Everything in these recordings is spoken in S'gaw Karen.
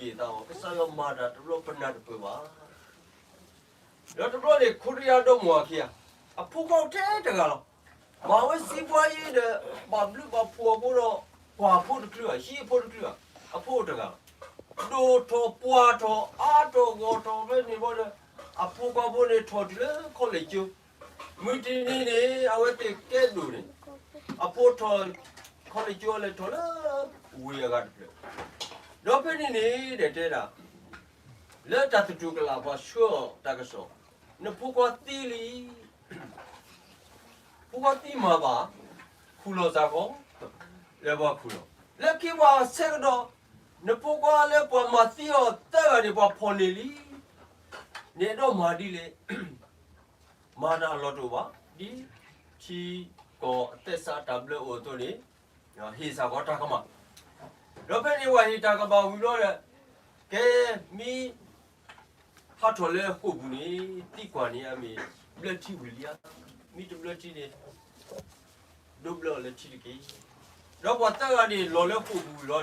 ပကသ့ၣ်ညါသးအီၤ ကစၢ်ယွၤမၤတၢ်တဘျီပနၢ်တပၢၢ်ဘၣ်. ဒီးတဘျီန့ၣ် ခိရံယါဒီမါဝၤခံဂၤ အဖိခွါအိၣ်ထဲတဂၤလီၤ. မၤဝဲစံးပှၤအံၤဒီး ဘၣ်ဘျုးဘၣ်ဖှိၣ်အဖိဒီး ပှၢ်ဖိတချုးဘၣ်, ဟံၣ်ဖိတချုးဘၣ်, အဖိအိၣ်တဂၤလီၤ. ဒိၣ်ထီၣ်ပှၢ်ထီၣ် အါထီၣ်ဂီၢ်ထီၣ်ဖဲန့ၣ်ဘီဒီး အဖိခွါဖိန့ၣ်ထီၣ်တုၤလၢခီလ့ၣ်ကၠိ, မုၢ်တနံၤန့ၣ် အဝဲသ့ၣ်ကဲဒိၣ်န့ၣ် အဖိထီၣ် ခီလ့ၣ်ကၠိအလဲၤထီၣ်လၢ ဝ့ၢ်အဂၤတဖျၢၣ်, ဒီးဖဲန့ၣ်န့ၣ် ဒီးတဲဒၣ် လၢတၢ်သတူၢ်ကလာ်ပှၤဆှၢအီၤတၢ်ကစီၣ်, နဖိခွါသံလံ, ဖိခွါသံမၤဘၣ်, ခူၣ်လီၤစ့ၢ်ကီး, လၢပှၤခူၣ်လီၤ, လၢခံပှၤဆၢကတီၢ်, နဖိခွါလၢပှၤမၤသံအီၤသၢဂၤန့ၣ် ပှၤဖီၣ်န့ၢ်လံ, နအဲၣ်ဒိးမၤဒ်လဲၣ်. မၤတၢ်အလီၢ်တအိၣ်ဘၣ်, ဒ်ထံကီၢ်အသဲစးတၢ်ဘျၢအိၣ်အသိးန့ၣ်, ဟ့ၣ်စ့ၢ်ကီးတၢ်ကမၣ်, ဒီးဖဲန့ၣ် ပှၤဟ့ၣ်တၢ်ကမၣ်ဝံၤလီၤဒီး, ကဲမ့ၢ် ဟးထီၣ်လၢဃိာ်ပူၤန့ၣ် သံကွၢ်န့ၣ် အမ့ၢ်ဘျၢထံဝံၤလံဧါ, မ့ၢ်တဘျၢထံ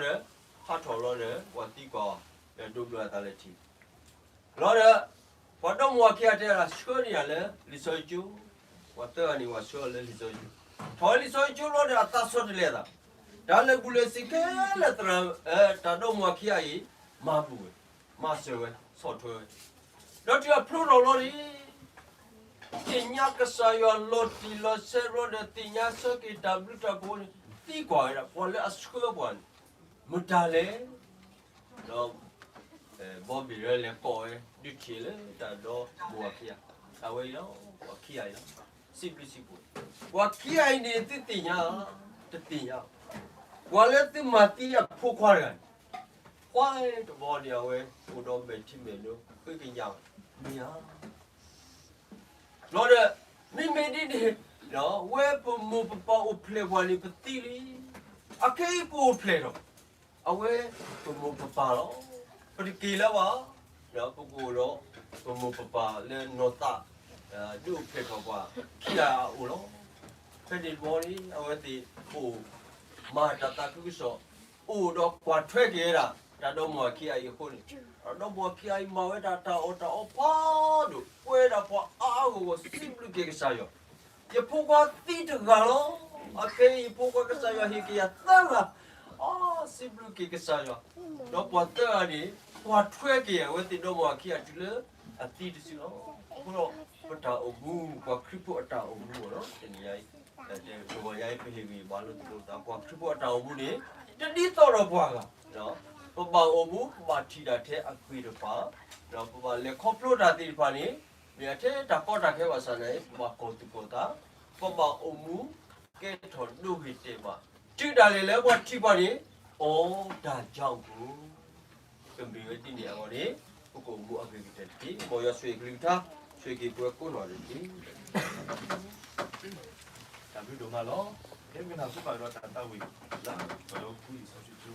န့ၣ် ဒိးဘျၢအီၤလၢထံတက့ၢ်. ဒီးပှၤသၢဂၤန့ၣ် လီၤလၢဃိာ်ပူၤဝံၤလီၤဒီး, ဟးထီၣ်လီၤဒီး ပှၤသံကွၢ်အီၤ ဒီးဒိးဘျၢအသးလၢထံ လီၤဒီး, ပှၤဒီမါဝၤခံဂၤတဲဒၣ် ဆှၢန့ၢ်ယၤလၢလံာ်စီဆှံကၠိ, ပှၤသၢဂၤန့ၣ် ပှၤဆှၢအီၤလၢလံာ်စီဆှံကၠိ, ထီၣ်လၢလံာ်စီဆှံကၠိလီၤဒီး အသးဆီတလဲအသး, တၢ်လၢာ်ဘူၣ်လၢာ်စ့ၤခဲလၢာ်သရၣ်, တၢ်ဒီမါဝၤခံဂၤအံၤ မၤဘူၣ်ဝဲ, မၤစၢၤဝဲ, ဆီၣ်ထွဲဝဲ, ဒီးတုၤအဖျိထီၣ်လီၤန့ၣ် သ့ၣ်ညါကစၢ်ယွၤလီၤတံၢ်လီၤဆဲးဘျီဒီး သ့ၣ်ညါဆၢက့ၤတၢ်ဘျုးတၢ်ဖှိၣ်န့ၣ် သံကွၢ်ဝဲဒၣ် ပှၤလၢအဆှၢပှၤန့ၣ် မတၤလဲၣ်. ဒီး ဘီဘ့ၣ်ရၢလဲၤကိးဝဲ ဒုးထံၣ်လၢတၢ်ဒီမါဝၤခံဂၤ, အဝဲအံၤလီၤ, ပှၤခံဂၤအံၤလီၤ, စံးဘျုးစံးဖှိၣ်, ပှၤခံဂၤအံၤန့ၣ် သုသ့ၣ်ညါ, တသ့ၣ်ညါ, ပှၤလၢသုမၤသံအဖိခွါတဂၤန့ၣ်, ခွါတဘီန့ၣ် အဝဲအိၣ်ဒီးမဲာ်ထံမဲာ်နိ ဃ့ကညး, မ့ၢ်ဧါ လီၤဒီး, မ့မ့ၢ်ဒ်န့ၣ်, ဝဲပမိၢ်ပပၢ်အိၣ်ဖျဲၣ်ပှၤန့ၣ် ပသံလံ, အခဲအံၤပအိၣ်ဖျဲၣ်ဒီး, အဝဲပမိၢ်ပပၢ်လီၤ, ပတက့ၤလၢၤဘၣ်, ပကအိၣ်ဒီးပမိၢ်ပပၢ်လၢနီၢ်သး ဒုးအိၣ်ဖျဲၣ်ထီၣ်ပှၤခံဂၤအအိၣ်လီၤ. ဖဲန့ၣ်တဘျီန့ၣ် အဝဲသ့ၣ်အိၣ်မၤတၢ်သးခုကစီၣ်, အိၣ်ဒီးကွၢ်ထွဲက့ၤဝဲဒၣ် တၢ်ဒီမါဝၤခံဂၤအံၤအဃိန့ၣ်, တၢ်ဒီမါဝၤခံဂၤအံၤ မၤဝဲဒၣ်တၢ်အီၣ်တၢ်အီဖးဒိၣ်, ပှဲၤဒၣ်ပှၤအါအါဂီၢ်ဂီၢ် စံးဘျုးက့ၤကစၢ်ယွၤ, ယဖိခွါသံတဂၤလီၤ. အခဲအံၤယဖိခွါ ကစၢ်ယွၤဟ့ၣ်က့ၤယၤသၢဂၤ, အါ စံးဘျုးက့ၤကစၢ်ယွၤ, ဒီးပှၤသၢဂၤန့ၣ် ကွၢ်ထွဲက့ၤအဝဲသ့ၣ်ဒီမါဝၤခံဂၤတုၤလၢအသံတစုလီၤ. အဃိဒီး ပတၢ်အိၣ်မူ ပှၤခရံာ်ဖိအတၢ်အိၣ်မူအလီၤ. တနံၤညါအံၤ, တဂီၤညါအံၤ ပဟ့ၣ်ဂံၢ်ဘါလိာ်သကိးသး ပှၤခရံာ်ဖိအတၢ်အိၣ်မူန့ၣ် တဒ်သိးဒီးပှၤဂၤ, ပဘၣ်အိၣ်မူ ပဘၣ်ထံၣ်တၢ်ထဲအဂ့ၤတဖၣ်, ဒီးပဘၣ်လဲၤခီဖျိတၢ်သ့ၣ်တဖၣ်န့ၣ်, မ့ၢ်ထဲတၢ်ကီတၢ်ခဲဘၣ်ဆၣ်န့ၣ် ပဘၣ်ကီၢ်သူၣ်ကီၢ်သး, ပဘၣ်အိၣ်မူ ကဲထီၣ်ဒိဂ့ၤတဲာ်ဘၣ်, တုၤဒၣ်လဲာ်လၢပှၤထံၣ်ပှၤန့ၣ်, အိၣ်တၢ်ကၠီအိၣ်, ကမ့ၢ်ဝဲဒ်န့ၣ်အဂီၢ်န့ၣ်, ပကအိၣ်မူအဂ့ၤကတၢၢ်တက့ၢ်. မ်ယွၤဆိၣ်ဂ့ၤကလုၢ်ကထါ, ဆိၣ်ဂ့ၤက့ၤပဝဲကိးနီၢ်ဒဲးတက့ၢ်. တၢ်ဘျုးဒိၣ်မးလီၤ. ကဲ မ့ၢ်နၢ်ဟူဘၣ်ဒီးတၢ်သးဝံၣ်လၢ ပဒီပုၢ်ဝဲၢ်စီဆှံကၠိ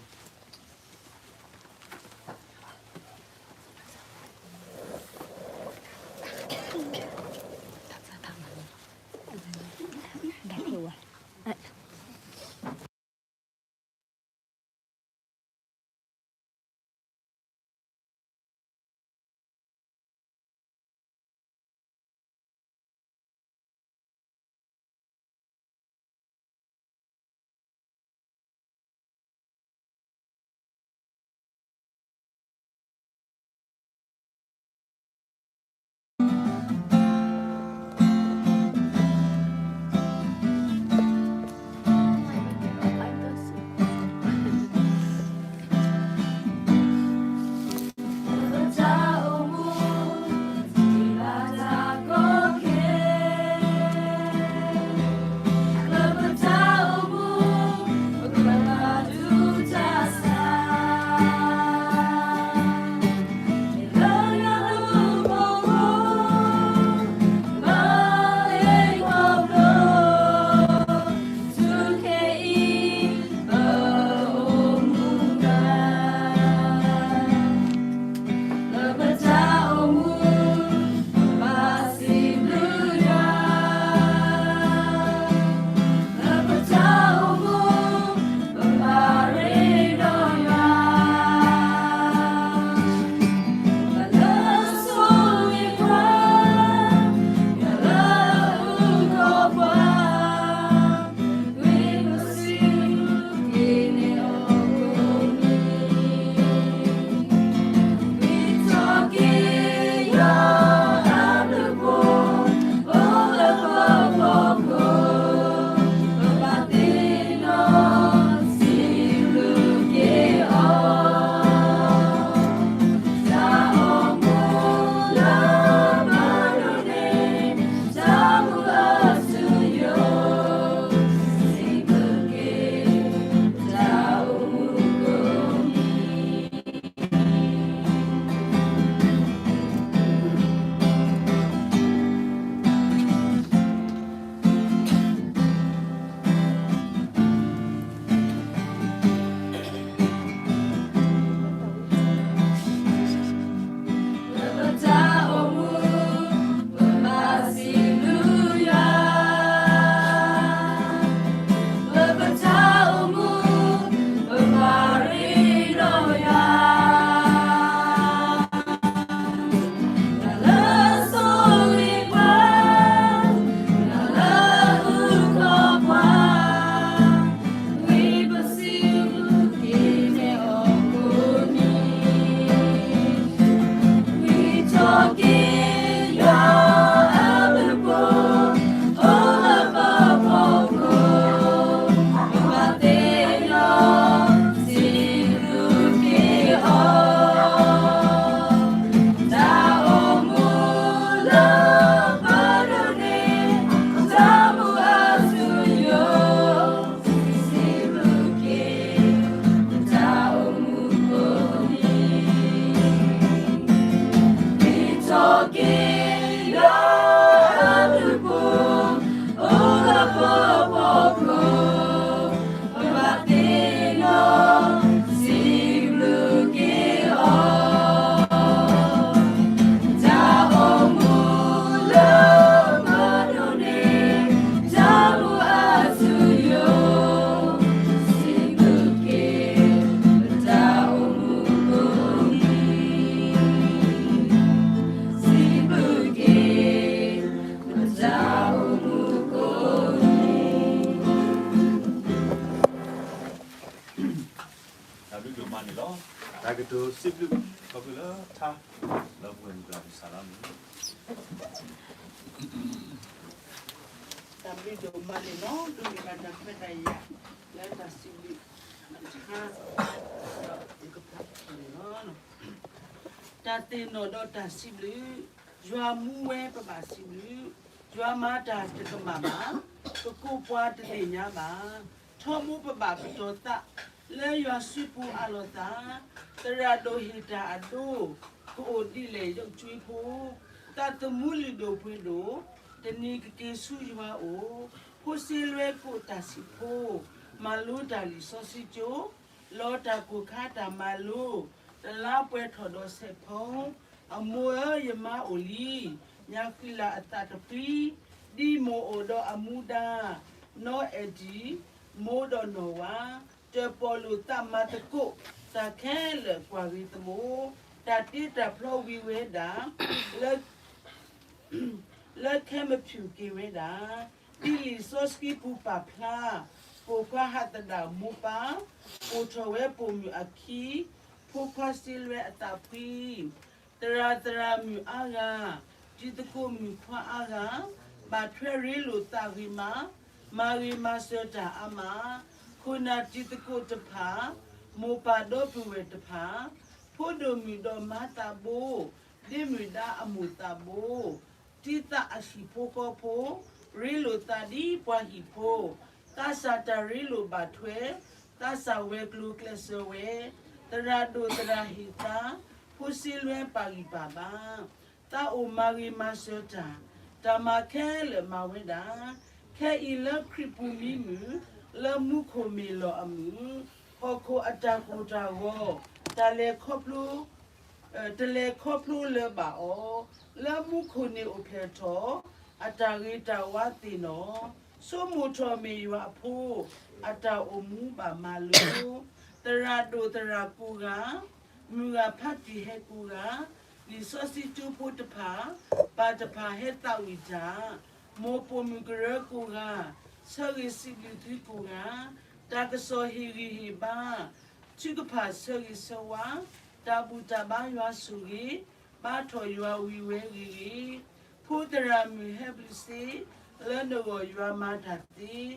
ဘျုးဘျုး ခီဖျိလၢထါ လၢပဝဲမုၢ်ကျါပစးလီၤန့ၣ် တၢ်ဘျုးဒိၣ်မးန့ၣ်လီၤ. ဒိးန့ၢ်ဘၣ်တၢ်ခွဲးတၢ်ယာ် လၢတၢ်စံးဘျုး တၢ်ဆါ ဒီးယကဖးန့ၣ်လီၤ. တၢ်သ့ၣ်နီၣ်ဒီးတၢ်စံးဘျုး, ယွၤမူဝဲပဘၣ်စံးဘျုး, ယွၤမၤတၢ်တကမၣ်ဘၣ်, ပကိးပှၤတသ့ၣ်ညါဘၣ်, ထီဘိပဘၣ်ပတီၢ်သး, လၢယွၤစုပူၤအးလီၤသး, သရၣ်ဒိၣ်ဟ့ၣ်တၢ်အဒိ, ကအိၣ်ဒ်လဲၣ်ယုၢ်ကွံဖိ, သးသမူလုၢ်ဒိၣ်ပှ့ၤဒိၣ်, တနံၤကက့ၤဆူယွၤအိၣ်, ဖိစ့လွဲကိးတၢ်စံးဖိ, မၤလိတၢ်လံာ်စီဆှံကၠိ, လီၤတၢ်ကိၢ်ခါတၢ်မၤလိ, တလါပှဲၤထီၣ်ဒီးဆဲးဖီ, အမိၢ်ဧၢယမါအိၣ်လံ, ညါဃံလၤအသးတပှံၤ, ဒ်မိၢ်အိၣ်ဒီးအမူဒါ, နီၢ်အဲၣ်တံၣ်, မိၢ်ဒီးနီၢ်ဝါ, တၢၣ်ပီၣ်လိၣ်သးမၤသကိး, တၢ်ခဲလၢာ်ကွၢ်ဂ့ၤသမူ, တၢ်တ့တၢ်ဖျီဝံၤဝဲဒၣ်, လၢ လၢခဲမုၢ်ဖၠူၣ်က့ၤဝဲဒၣ်, ဒ်လံာ်စီဆှံပူၤပာ်ဖျါ, ပိာ်ခွါဟးသဒၣ်မိၢ်ပၢ်, ပိာ်ထီၣ်ဝဲပိာ်မုၣ်အခံ, ဖိခွါစ့လွဲအသးဖှံ, သရၣ်သရၣ်မုၣ်အါဂၤ, တံၤသကိးမုၣ်ခွါအါဂၤ, ဘၣ်ထွဲရ့လိာ်သးဂ့ၤမး, မၤဂ့ၤမၤစၢၤတၢ်အါမး, ခိၣ်နၢ်တံၤသကိးတဖၣ်, မိၢ်ပၢ်ဒီပုၢ်ဝဲၢ်တဖၣ်, ဖိဒိၣ်မုၣ်ဒီးမါသးဘိ, ဒ့မုၣ်ဒါအမိၢ်သးဘိ, တံၤသးအဟံၣ်ဖိဃီဖိ, ရ့လိာ်သးဒ်ပှၤဟံၣ်ဖိ, သးစၢ်တၢ်ရ့လိာ်ဘၣ်ထွဲ, သးစၢ်ဝဲၤကျိၤကျဲးစၢးဝဲ, သရၣ်ဒိၣ်သရၣ်ဟ့ၣ်သါ, ဖိစ့လွဲပာ်ဂံၢ်ပာ်ဘါ, သးအိၣ်မၤဂ့ၤမၤစၢၤတၢ်, တၢ်မၤခဲလၢာ်မၤဝဲဒၣ်, ခဲအံၤလၢခရံာ်ပူၤမံမုာ်, လၢမူခိၣ်မ့ၢ်လီၢ်အမုာ်, ဟီၣ်ခိၣ်အတၢ်ကိၢ်တၢ်ဂီၤ, တၢ်လဲၤခီဖျိ တလဲၤခီဖျိလၢၤဘၣ်အီၤ, လၢမူခိၣ်န့ၣ်အိၣ်ဖျဲၣ်ထီၣ်, အတၢ်ဂ့ၤတၢ်ဝါသ့ၣ်နီၣ်, ဆိကမိၣ်ထီၣ်မ့ၢ်ယွၤအဖိ, အတၢ်အိၣ်မူဘၣ်မၤလိ, သရၣ်ဒိၣ်သရၣ်ကိးဂၤ, မုၢ်ဂၤဖးတံၢ်ဟဲကိးဂၤ, လံာ်စီဆှံကၠိဖိတဖၣ်, ပၢ်တဖၣ်ဟဲသးဝံၣ်တၢ်, မိၢ်ပိာ်မုၣ်ကရၢကိးဂၤ, ဆၢဂ့ၤစံးဘျုးသုကိးဂၤ, တၢ်ကစီၣ်ဟ့ၣ်ဂံၢ်ဟ့ၣ်ဘါ, ထုကဖၣ်ဆၢဂ့ၤဆၢဝါ, တၢ်ဘူၣ်တၢ်ဘါယွၤဆိၣ်ဂ့ၤ, ဘါထီၣ်ယွၤဝံၤဝဲဂ့ၤဂ့ၤ, ဖိသရၣ်မုၣ်ဟဲဘျုးစ့, လၢနဂီၢ်ယွၤမၤတၢ်သ့,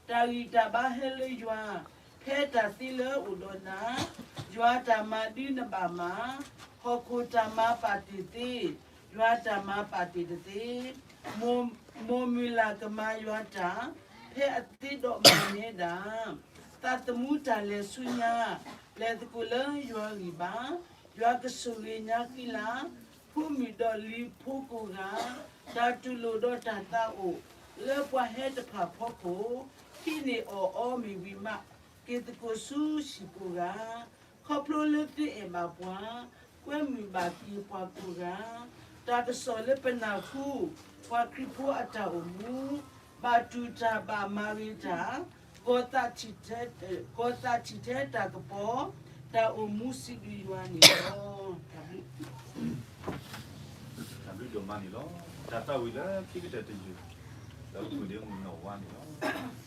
တၢ်ဂံၢ်တၢ်ဘါဟဲလၢယွၤ, ဖဲတၢ်သ့လၢအိၣ်ဒီးနၤ, ယွၤတၢ်မၤဒုနဘၣ်မၤ, ဟီၣ်ခိၣ်တၢ်မၤပာ်တ့ၢ်သ့, ယွၤတၢ်မၤပာ်တ့ၢ်တသ့, မိၢ်မုၢ်လၢ်ကမၤယွၤတၢ်, ဖဲအသ့ဒီးမၤနဲဒၣ် သးသမူတၢ်လဲၤဆူညါ, လဲၤသကိးလၢယွၤဂံၢ်ဘါ, ယွၤကဆိၣ်ဂ့ၤညါဃံလၤ, ဖိမုၣ်ဒီးလံၤဖိကိးဂၤ, တၢ်တူၢ်လိာ်ဒီးတၢ်သးအိၣ်, လၢပှၤဟဲတဖၣ်ဖီခိၣ်, ဟံးန့ၢ်အီၣ်အီမ့ၢ်ဝံၤမး, က့ၤသကိးဆူဟံၣ်ကိးဂၤ, ခီဖျိလၢသုအဲၣ်ဘၣ်ပှၤ, ကွဲမုာ်ဘၣ်က့ၤပှၤကိးဂၤ, တၢ်ကစီၣ်လၢပနၢ်ဟူ, ပှၤခရံာ်ဖိအတၢ်အိၣ်မူ, ဘၣ်တူၢ်တၢ်ဘၣ်မၤဂ့ၤတၢ်, ကီၤသးထံၣ်ထဲ, ကီၤသးထံၣ်ထဲတၢ်ကပီၤ, တၢ်အိၣ်မူစံးဘျုးယွၤန့ၣ်လီၤ. တၢ်ဘျုးဒိၣ်မးန့ၣ်လီၤ. တၢ်သးဝံၣ်လၢခံကတၢၢ်တယုၢ်, ဒီးမုၢ်ဒ့မုၢ်နီၢ်ဝါန့ၣ်လီၤ.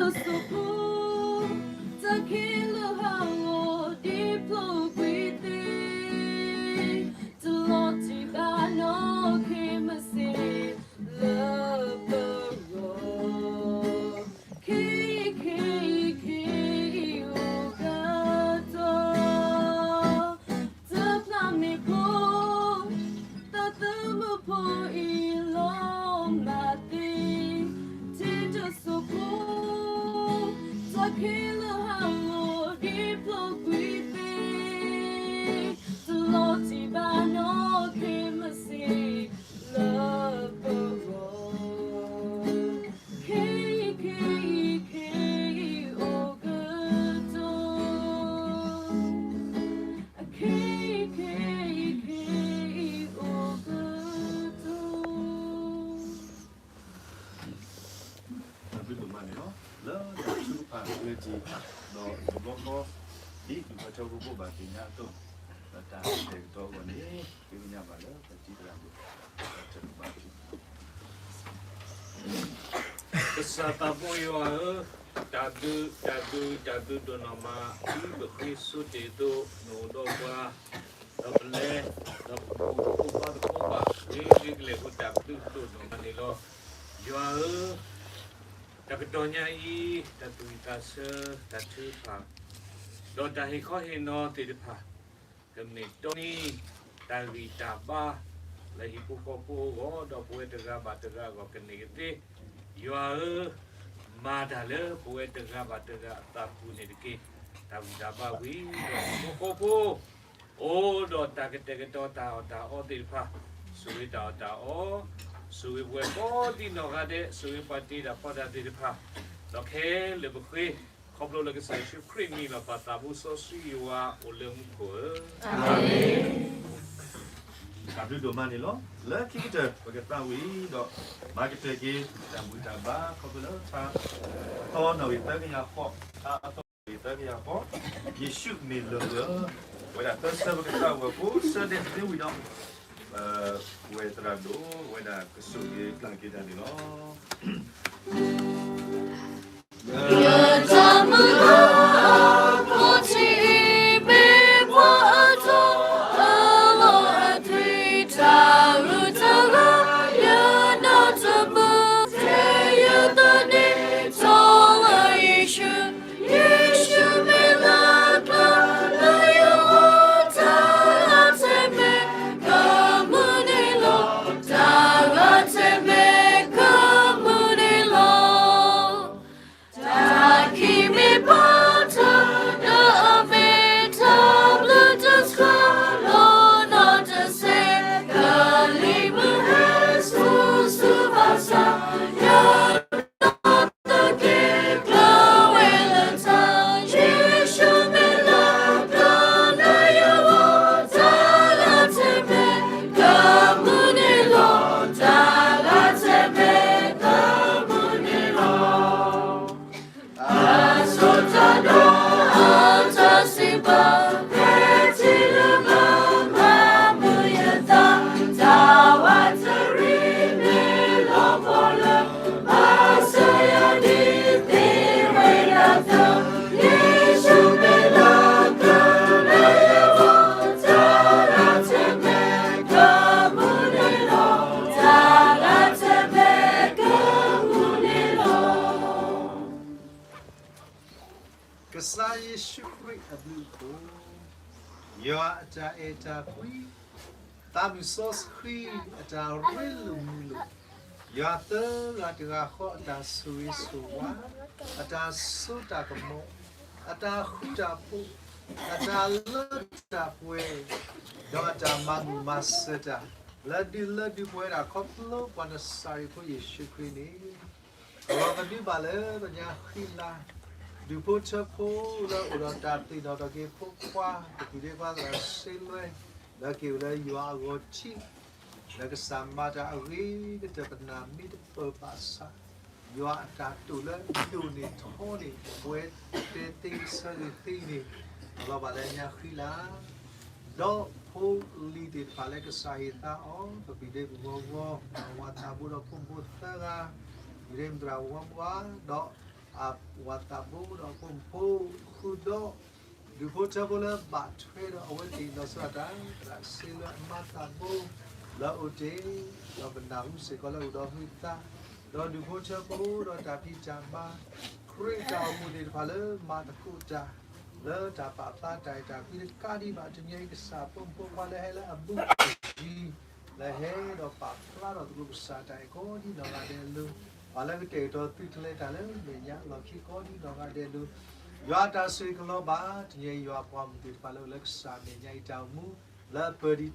တၢ်ဆိၣ်ဖိ, တၢ်ခဲလၢာ်ဟးဂီၤဒ်ဖျိကွံာ်သ့, တလီၤတံၢ်ဘၣ်နီၢ်ခဲမုၢ်ဆ့ၣ်လၢပဂီၢ်, ခဲအံၤခဲအံၤခဲအံၤအိၣ်ကတီၢ်, တဖျးမ့ၢ်ဖိ တၢ်သမူဖိအံၤလီၤမၢ်သ့, ထံတစိၢ်ဖိ, တၢ်ခဲလၢာ်ဟးဂီၤဒ်ဖျိကွံာ်သ့, တလီၤတံၢ်ဘၣ်နီၢ်ခဲမုၢ်ဆ့ၣ်လၢပဂီၢ်, ခဲအံၤခဲအံၤခဲအံၤအိၣ်ကတီၢ်, အခဲအံၤခဲအံၤခဲအံၤအိၣ်ကတီၢ်. တၢ်ဘျုးဒိၣ်မးန့ၣ်လီၤ. လၢတၢ်ထုကဖၣ်ကျဲတံၢ်, ဒီးတဘျီဃီ ဒ်ပထၢဖိဘိးဘၣ်သ့ၣ်ညါအသိး, ဒီးတၢ်တဲာ်ကတီၤအဂီၢ်န့ၣ် ဃ့ကညးဘၣ်လၢပတံၤသရၣ်ဒိၣ် တၢ်တဲာ်ကတီၤဘၣ် ကစၢ်သးဘိယွၤဧၢ, တၢ်ဘျုး တၢ်ဘျုး တၢ်ဘျုးဒိၣ်နီၢ်မး ဒ်ပဃ့ဆိတ့ၢ်အသိး နအိၣ်ဒီးပှၤ, ဒီးပလဲၤ, ဒီးပဘူၣ်ပဘါသကိးဘၣ် ဂ့ၤဂ့ၤကလဲာ်အဃိ တၢ်ဘျုးဒိၣ်နီၢ်မးန့ၣ်လီၤ. ယွၤဧၢ, တၢ်ကတီၢ်ညါအံၤ တၢ်သူၣ်ဝံၣ်သးဆၢ တၢ်ထုကဖၣ် ဒီးတၢ်ဟ့ၣ်ခီဟ့ၣ်နီၤသ့ၣ်တဖၣ် ကမ့ၢ်တီနံၤ တၢ်ဂံၢ်တၢ်ဘါ လၢဟံၣ်ဖိဃီဖိအဂီၢ် ဒီးပဝဲတဂၤဘၣ်တဂၤအဂီၢ်ကန့ၢ်ကသ့, ယွၤဧၢ, မၤတၢ်လၢပဝဲတဂၤဘၣ်တဂၤအသးပူၤန့ၣ်တက့ၢ်. တၢ်ဂံၢ်တၢ်ဘါဝံၤ ဒီးဟံၣ်ဖိဃီဖိ အိၣ်ဒီးတၢ်ကတဲာ်ကတီၤတၢ်အီၣ်တၢ်အီသ့ၣ်တဖၣ်, ဆိၣ်ဂ့ၤတၢ်အီၣ်တၢ်အီ, ဆိၣ်ဂ့ၤပဝဲကိးဒံနီၢ်ဂၤဒဲး, ဆိၣ်ဂ့ၤပှၤတ့တၢ်ဖီတၢ်သ့ၣ်တဖၣ်, ဒီးခဲလၢာ်ပဃ့ ခီဖျိလၢကစၢ်ယ့ၣ်ၡူးခရံာ်အမံၤလီၤ. ပၢ်သးဘိစီဆှံယွၤအိၣ်လၢမူခိၣ်ဧၢ, တၢ်ဘျုးဒိၣ်မးန့ၣ်လီၤ. လၢခံကတၢၢ် ပကသးဝံၣ်ဒီး မၤကတၢၢ်က့ၤ တၢ်ဘူၣ်တၢ်ဘါ ခီဖျိလၢထါ အသီနီၣ်ဂံၢ်သၢကယၤဃိး, ထါအသီနီၣ်ဂံၢ်သၢကယၤဃိး, ယ့ၣ်ၡူးမ့ၢ်လၢၢ်ဧၢ, ဝဲဒၣ်သၢဆၢပကသးဝံၣ်အဃိ ဆၢဒဲးသ့ဝံၤဒီး ပဝဲသရၣ်ဒိၣ်ဝဲဒၣ်ကဆိၣ်ဂ့ၤပျၢ်က့ၤတၢ်န့ၣ်လီၤ. ယတၢ်မုၢ်လၢ် ဖိထံၣ်အံၤမ့ၢ်ပှၤအတီၢ်အလီၢ်အသွံၣ် တၢ်ဂုၤတၢ်ဂၤ ယနီၢ်တမုာ် တဲယသန့ၤ ထီၣ်လၢယ့ၣ်ၡူး, ယ့ၣ်ၡူးမ့ၢ်လၢကျါ လၢယဂီၢ် တၢ်ဂၤထဲမဲာ် ကမုာ်န့ၣ်လီၤ, တၢ်ဂၤထဲမဲာ် ကမုာ်န့ၣ်လီၤ. တၢ်ခံးမ့ၢ်ပာ်တၢ် ဒီးအမ့ၢ်တၢ်ဘျုးတစှၤ လီၤနီၢ်တစဲး ကလံၤမုၢ်ဟဲဆူၣ်ဆူၣ်ဘၣ်ဆၣ် ယနီၢ်သကဲး ကျၢၤဝဲလၢတၢ် ယ့ၣ်ၡူးမ့ၢ်လၢကျါ လၢယဂီၢ် တၢ်ဂၤထဲမဲာ် ကမုာ်န့ၣ်လီၤ, တၢ်ဂၤထဲမဲာ် ကမုာ်န့ၣ်လီၤ. အဆိတၢ်ဒီးအတၢ်စံးပာ် ဖဲထံလၢမၤ မၤမုာ်ယသး တၢ်ဝးတရံးမ့ၢ်လီၤပှီၢ်လၢ ဘၣ်ဆၢယၤဒ်သ့ဝဲဒၣ်သၢ ယ့ၣ်ၡူးမ့ၢ်လၢကျါ လၢယဂီၢ် တၢ်ဂၤထဲမဲာ် ကမုာ်န့ၣ်လီၤ, တၢ်ဂၤထဲမဲာ် ကမုာ်န့ၣ်လီၤ. ကစၢ်ယ့ၣ်ၡူးခရံာ်အဘျုးအဖှိၣ်, ယွၤအတၢ်အဲၣ်တၢ်ကွံ, သးမုၢ်စီဆှံအတၢ်ရ့လိာ်မုာ်လိာ်, ယွၤသၢဂၤတဂၤဃီအတၢ်ဆိၣ်ဂ့ၤဆိၣ်ဝါ, အတၢ်စိတၢ်ကမီၤ, အတၢ်ဃူတၢ်ဖိး, အတၢ်လၢတၢ်ပှဲၤ, ဒီးအတၢ်မၤမုာ်မၤစၢၤတၢ်, လၢဒုးလၢဒုးပှဲၤဒၣ်ခီဖျိပှၤနစၤရ့းဖိယ့ၣ်ၡူးခရံာ်န့ၣ် အလီၢ်ကဒုဘၣ်လၢပညါဃံလၤ, ဒူၣ်ဖိထၢဖိလၢအိၣ်ဒီးတၢ်သ့ၣ်နီၣ်ထီၣ်က့ၤဖိခွါ ပသူၣ်ဒ့ခွါသရၣ်စ့လွဲ, လၢက့ၤအိၣ်လၢယွၤအဂီၢ်ထံး, လၢကစၢ်မၤတၢ်အဂ့ၤကတၢၢ် ပနၢ်မ့ၢ်တပၢၢ်ဘၣ်ဆၣ်, ယွၤအတၢ်တိာ်လၢဒိၣ်န့ၢ်ထီန့ၢ် ပဝဲတဲသ့ဆၢဂ့ၤသ့န့ၣ်, အလီၢ်ဘၣ်လၢညါဃံလၤ ဒီးဖိလံၤသ့ၣ်တဖၣ်လၢကစၢ်ဟ့ၣ်သါအီၤ ပပံၤဒ့ပဂီၤဂီၤ, ပဝၤသးဘိဒီးဖိမုၣ်ဖိသၢဂၤ, ပံၤဒ့မုၣ်သရၣ်ဝါဘှါ, ဒီး အဝၤသးဘိဒီးအဖိမုၣ်ဖိ ဃုာ်ဒီး ဒူၣ်ဖိထၢဖိလၢဘၣ်ထွဲဒီးအဝဲသ့ၣ်လီၤဆီဒၣ်တၢ် သရၣ်စ့လၢအမါသးဘိ လၢအအိၣ်တ့ၢ် ဒီးပနၢ်ဟူစ့ၢ်ကီးလၢအိၣ်ဒီးဟုသး ဒီးဒူၣ်ဖိထၢဖိဒီးတၢ်ဖံးတၢ်မၤ ခရံာ်တၢ်အိၣ်ဖှိၣ်သ့ၣ်တဖၣ်လၢမၤသကိးတၢ် လၢတၢ်ပာ်ဖျါတၢ်အဲၣ်တၢ်ကွံတကးဒံးဘၣ် တနံၤအံၤကစၢ်ဖိမုၣ်ဖိခွါလၢဟဲလၢအဘူးအယံၤ လၢဟဲဒီးပာ်ဖျါထီၣ်သကိးကစၢ်တၢ်အဲၣ်ကိးဒံနီၢ်ဂၤဒဲးအလိၤ ပှၤလၢကတဲာ်ကတီၤသုတလဲတၢ်လၢမဲာ်ညါလီၢ်ခံကိးဒံနီၢ်ဂၤဒဲးအလိၤ ယွၤအတၢ်ဆိၣ်ဂ့ၤကလီၤဘၣ် တနံၤအံၤယွၤပှၤမုၣ်သ့ၣ်တဖၣ်လၢအိၣ်လၢကစၢ်မဲာ်ညါအံၤတၢ်အိၣ်မူ လၢအ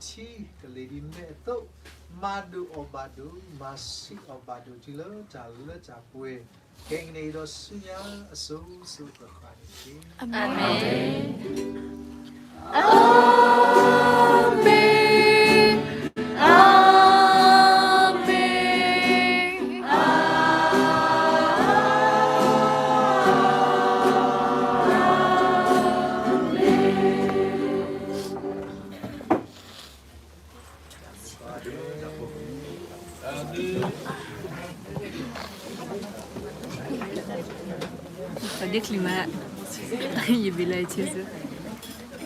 ပၢၤဒံးထံ ကလ့ၢ်ဒံးမဲးအသိး မၤဒိၣ်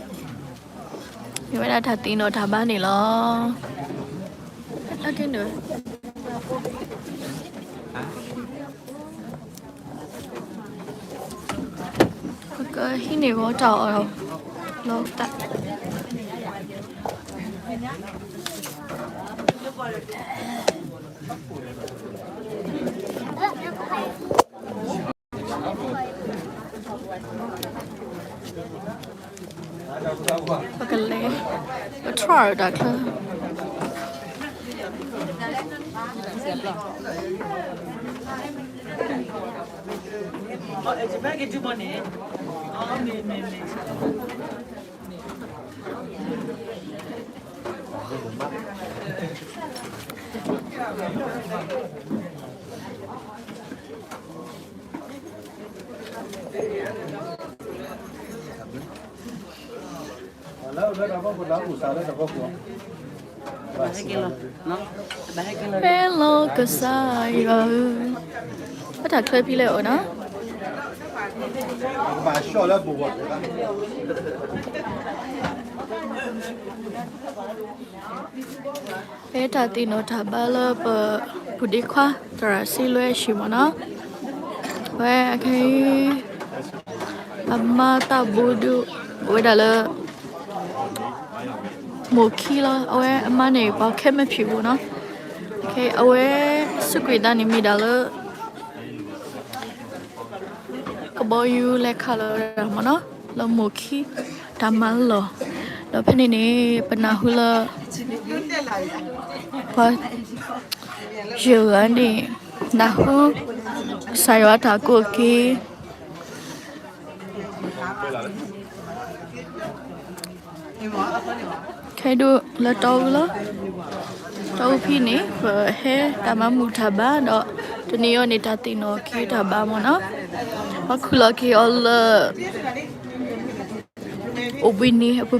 အီၣ်ဘၣ်ဒိၣ် မၤဆံးအီၣ်ဘၣ်ဒိၣ်တုၤလၢတၢ်လၢတၢ်ပှဲၤ ခဲကနံၣ်အံၤဒီးဆူညါအစိၤစိၤဃၣ်ဃၣ်န့ၣ်တက့ၢ်. အၤမ့ၣ်. မ့ၢ်ဝဲဒၣ်တၢ်သ့ၣ်နီၣ်တၢ်ဘါန့ၣ်လီၤ. ပကဟံးန့ၢ်ဂီၤတၢ်အီၣ်လီၤသး ပကလဲၤ ပထီၣ်တၢ်ချၢ ဟဲလီၤကစၢ်ယွၤဧၢ, ဘၣ်တၢ်ချၢဖဲလဲၣ်အိၣ်နီၤ, ဘၣ်ဆှီလၢပဂီၢ် ဖဲတၢ်သ့ၣ်နီၣ်တၢ်ဘါလၢပပူၤဒ့ခွါ သရၣ်စံလွဲအဟံၣ်မ့ၢ်နီၤ, အဝဲအခဲအံၤ အမါသးဘိဒုး အိၣ်ဝဲဒၣ်လၢ မိၢ်ခံလီၤ. အဝဲအမါန့ၣ် ပှၤခဲမုၢ်ဖံးပူၤနီၤ, အဝဲစူးကွံာ်သးန့ၣ်မ့ၢ်ဒၣ်လၢ ကဘီယူၤလဲၤခးလီၤဝဲဒၣ်မ့ၢ်နီၤ, လၢမိၢ်ခံတၢ်မၤလီၢ်, ဒီးဖဲန့ၣ်န့ၣ် ပနၢ်ဟူလၢ ပှၤယဲၢ်ဂၤန့ၣ် နၢ်ဟူ ကစၢ်ယွၤတၢ်ကိးက့ၤ ခဲဒိၣ်လၢတီအူလီၤ. တီအူဖဲန့ၣ် ပဟဲတၢ်မၤမုာ်တၢ်ဘါဒီး တနံၤအံၤန့ၣ် တၢ်သ့ၣ်နီၣ်က့ၤတၢ်ဘါမ့ၢ်နီၤ, ပှၤခူၣ်လီၤက့ၤအီၤလၢ အိၣ်ဘှံးနံၤအပူၤ